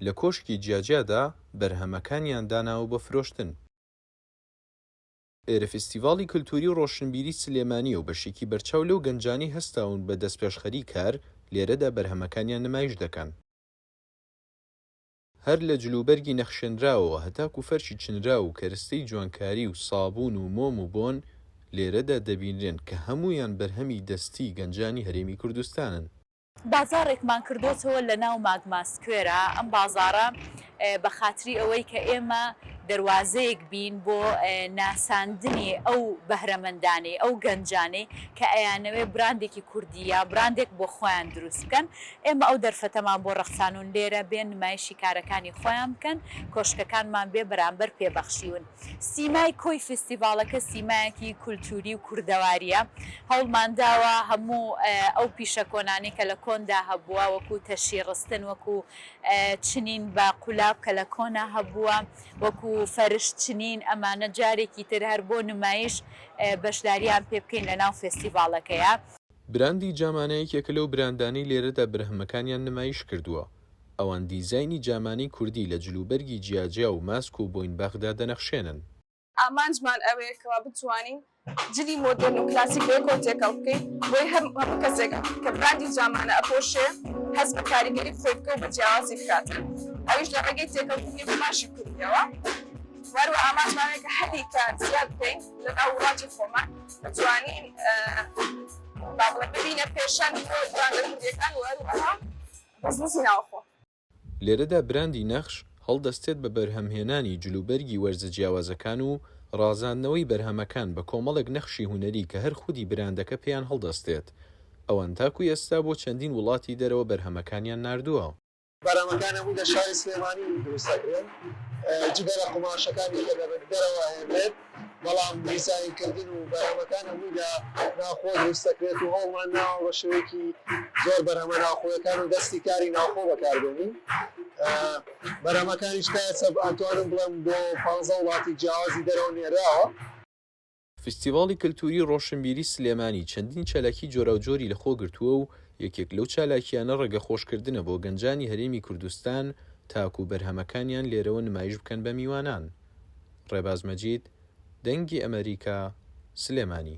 لە کۆشکی جیاجیادا بەرهەمەکانیان داناوە بۆ فرۆشتن. ئێرە فیستیڤاڵی کلتوری و ڕۆشنبیری سلێمانیە و بەشێکی بەرچاو لەو گەنجانەی هەستاون بە دەستپێشخەری کار لێرەدا بەرهەمەکانیان نمایش دەکەن. هەر لە جلوبەرگی نەخشێنراوەوە هەتاکو فەرشی چنراو و کەرستەی جوانکاری و سابوون و مۆم و بۆن لێرەدا دەبینرێن کە هەموویان بەرهەمی دەستی گەنجانی هەرێمی کوردستانن. بازاڕێکمان کردۆتەوە لە ناو ماگما سکوێرا، ئەم بازاڕە بە خاتری ئەوەی کە ئێمە دەروازەیەک بین بۆ ناساندنی ئەو بەهرەمەندانەی، ئەو گەنجانەی کە ئەیانەوێ براندێکی کوردی یا براندێک بۆ خۆیان دروست بکەن، ئێمە ئەو دەرفەتەمان بۆ ڕەخسانوون لێرە بێن نمایشی کارەکانی خۆیان بکەن، کۆشکەکانمان بێ بەرامبەر پێ بەخشیون. سیمای کۆی فیستیڤاڵەکە سیمایەکی کولتووری و کوردەوارییە، هەوڵمان داوە هەموو ئەو پیشە کۆنانەی کە لە کۆندا هەبووە وەکوو تەشی ڕستن، وەکوو چنین بە قولاب کە لە کۆنا هەبووە، وەکوو فەرش چنین، ئەمانە جارێکی تر هەر بۆ نمایش بەشدارییان پێ بکەین لە ناو فێستیڤاڵەکەیا. براندی جامانە یەکێکە لەو براندانەی لێرەدا برهەمەکانیان نمایش کردووە. ئەوان دیزاینی جامانەی کوردی لە جلوبەرگی جیاجیا و ماسک و بۆینباخدا دەنەخشێنن. ئامانجمان ئەوەیە کەوا بتوانین جلی مۆدێرن و کلاسیک بەیەکەوە تێکەڵ بکەین بۆی هەر هەموو کەسێک کە براندی جامانە ئەپۆشێ هەست بە کاریگەری خۆی بکە و بە جیاوازی بکاتن ئەویش لە ڕێگەی تێکەڵکردنی قوماشی کوردیەوە وەروە ئامانجمان ئەوەیە کە هەلی کار زیاد بکەین لە ناو وڵاتی خۆمان بتوانین با بڵێم ببینە پێشەنگ بۆ براندە کوردیەکان و هەروەها بزنسی ناوخۆ. لێرەدا براندی نەخش هەڵدەستێت بە بەرهەمهێنانی جلوبەرگی وەرزە جیاوازەکان و ڕازاندنەوەی بەرهەمەکان بە کۆمەڵێک نەخشی هونەری کە هەر خودی براندەکە پێیان هەڵدەستێت. ئەوان تاکو ئێستا بۆ چەندین وڵاتی دەرەوە بەرهەمەکانیان ناردووە. بەرهەمەکان هەمووی لە شاری سلێمانی دروست دەکرێن، جگە لە قوماشەکانی کە لە دەرەوە ئەهێنرێت، بەڵام دیزاین کردن و بەرهەمەکان هەمووی لە ناوخۆ دروست دەکرێت و هەوڵمان ناوە بە شێوەیەکی زۆر بەرهەمە ناوخۆیەکان و دەستی کاری ناوخۆ بەکاربێنین. بەرهەمەکانیش تا ئێستا ئەتوانم بڵێم بۆ پانزە وڵاتی جیاوازی دەرەوە نێراوە. فیستیڤاڵی کلتوری ڕۆشنبیری سلێمانی چەندین چالاکی جۆراوجۆری لەخۆ گرتووە و یەکێک لەو چالاکییانە ڕێگەخۆشکردنە بۆ گەنجانی هەرێمی کوردستان تاکو بەرهەمەکانیان لێرەوە نمایش بکەن بە میوانان. ڕێباز مەجید، دەنگی ئەمەریکا، سلێمانی.